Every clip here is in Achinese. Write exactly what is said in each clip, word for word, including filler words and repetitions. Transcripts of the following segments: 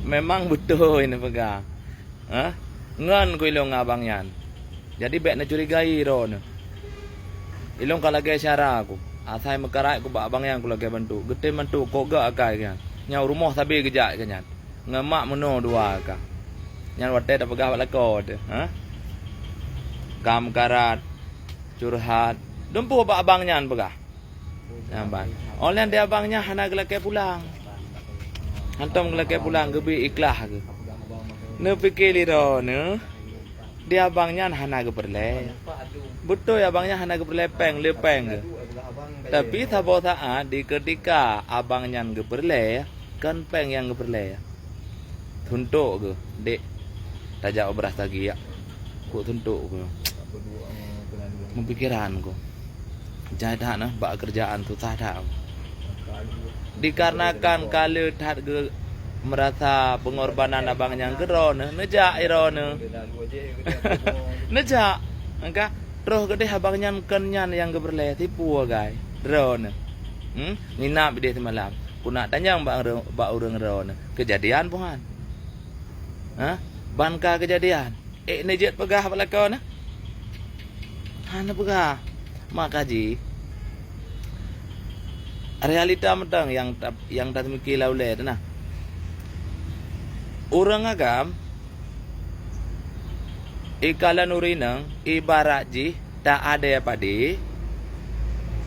Memang beutôi neupeugah. Hah? Ngon ku ilong ngon abang nyan. Jadi bék neucurigai droeneuh. Ilong ka lagée syara ku. Asai meukarat ku bak abang nyan ku lagée bantu. Geutem bantu kok gak akai nyan. Nyang rumoh sabe geujak keu nyan. Ngon mak meunoe dua ka. Nyan watée tapeugah bak lakoe teuh, ha? Ka meukarat, curhat. Dumpeue bak abang nyan peugah. Nyan ban. Óh lheueh di abang nyan hana geulakée pulang. Hantom geulakée pulang, geubi ikhlas geuh. Neupike lé droeneuh, di abang nyan hana geupeureulée. Beutôi abang nyan hana geupeureulée péng, le péng geuh. Tapi saboh saát di keutika abang nyan geupeureulée, kon péng nyang geupeureulée. Suntok geuh, dek. Tajak u Brastagi, yak. Kok suntok geuh. Meupikeran ku. Jai that nah, bak keurajaan susah that. Dikarenakan ka le that geuh meurasa peungorbanan abang nyan keu droeneuh, neujak droeneuh. Neujak. Engka troh geudeh abang nyan kon nyan nyang geupeureulée, tipu agai. Droeneuh. Hmm? Nginap ideh seumalam. Ku nak tanyong bak ureuëng, bak ureuëng droeneuh. Keujadian buhan? Hah? Ban ka keujadian? Ék neujeuet peugah bak lakoe na? Hana peugah. Maka jih, realita mantong nyang ta-, nyang tateumiki lam ulée teuh na. Ureuëng agam, ikalon ureuëng inong, ibarat jih ta-adée padé,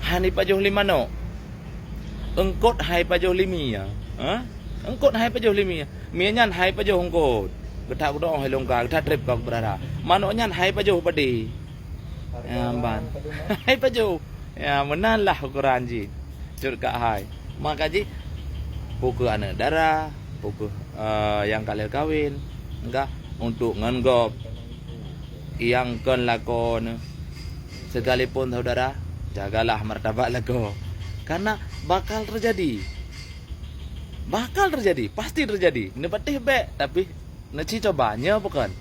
hana ipajoh lé manok. Eungkot hai pajoh lé mie, ha? Eungkot hai pajoh lé mie. Mie nyan hai pajoh eungkot. Geutak geudoh hai lungka, geutak treb ka beurara. Manok nyan hai pajoh padé. Ya, ban. Hai pajoh. Ya, meunan lah ukoran jih. Cut kak hai. Maka jih, peu kheueh aneuk dara, peu kheueh, eh, nyang ka lheueh kawen, enggak, untuk ngon gob. Nyang kon lakoe neuh. Sekalipun saudara, jagalah martabat lakoe. Karena bakal terjadi. Bakal terjadi, pasti terjadi. Neupatéh bék, tapi neuci coba, nyoe bukan.